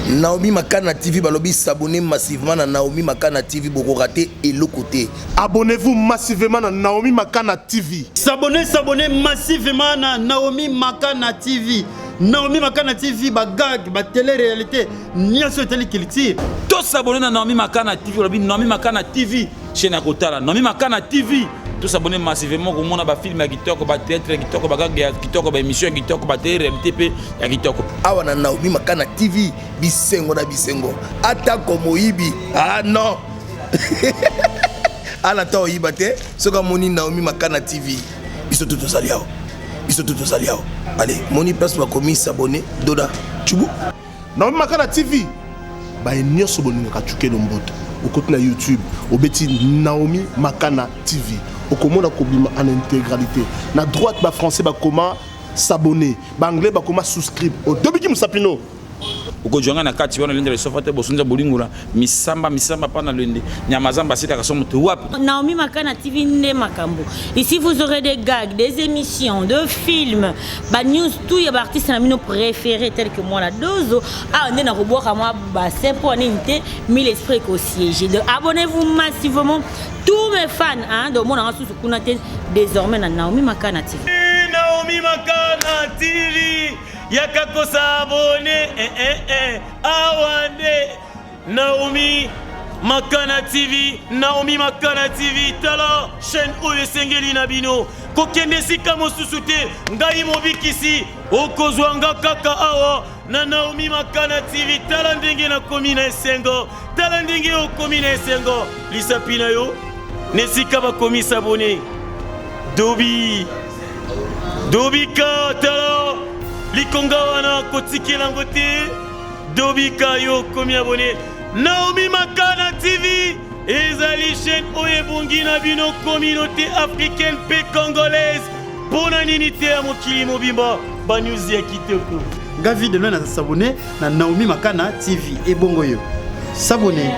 Naomi Makana TV balobi s'abonner massivement na Naomi Makana TV boko rater eloko te. Abonnez-vous massivement na Naomi Makana TV. S'abonner, s'abonner massivement na Naomi Makana TV. Naomi Makana TV ba gag, ba télé-réalité, nyonso etali culture. To s'abonner na Naomi Makana TV, balobi Naomi Makana TV chaîne ya kotala. Naomi Makana TV to s'abonner massivement komona ba film ya kitoko, ba théâtre ya kitoko, ba gag ya kitoko, ba émission ya kitoko, ba télé-réalité pe ya kitoko. Awa na Naomi Makana TV bisengo na bisengo atako moyibi ah non ala ata oyiba te soki amoni Naomi Makana TV biso tu tozali awa biso tu tozali awa allez moni place bakomi s'abonner doda chubu Naomi Makana TV baye nyonso bolingaka Tshuke Lomboto okoti na YouTube obeti Naomi Makana TV okomona kobima en intégralité na droite ba français bakoma s'abonner ba anglais bakoma souscribe otobiki musapino okozwa ngai na kati wana lende lisofa te bosonza bolingola misamba misamba mpa na lende nyama zamba asilaka so moto wapi. Naomi Makana TV nde makambo. Ici vous aurez des gags, des émissions, des films, ba news tout ya ba artistes na bino préférés tels que moi la Dozo. Ah nde na kobwaka mwa bassin mpo nini te mille esprits ko siéger. Donc abonnez-vous massivement tous mes fans hein donc mona nga susu kuna te désormais na Naomi Makana TV. Naomi Makana TV yaka ko s'abonner eh, eh, eh. Awa nde Naomi Makana TV, Naomi Makana TV, tala chaîne oyo esengeli na bino. Kokende esika mosusu te, ngai mobikisi okozwa nga kaka awa na Naomi Makana TV. Tala ndenge nakomi na esengo, tala ndenge okomi na esengo. Lisapi na yo na esika bakomi s'abonner. Dobi Dobika, tala likonga wana kotikela yango te. Dobika yo okomi abonné Naomi Makana TV ezali chaîne oyo ebongi na bino communauté africaine mpe congolaise mpo na nini te ya mokili mobimba ba news ya kitoko. Nga vie de loin na s'abonner na Naomi Makana TV ebongo yo. S'abonner.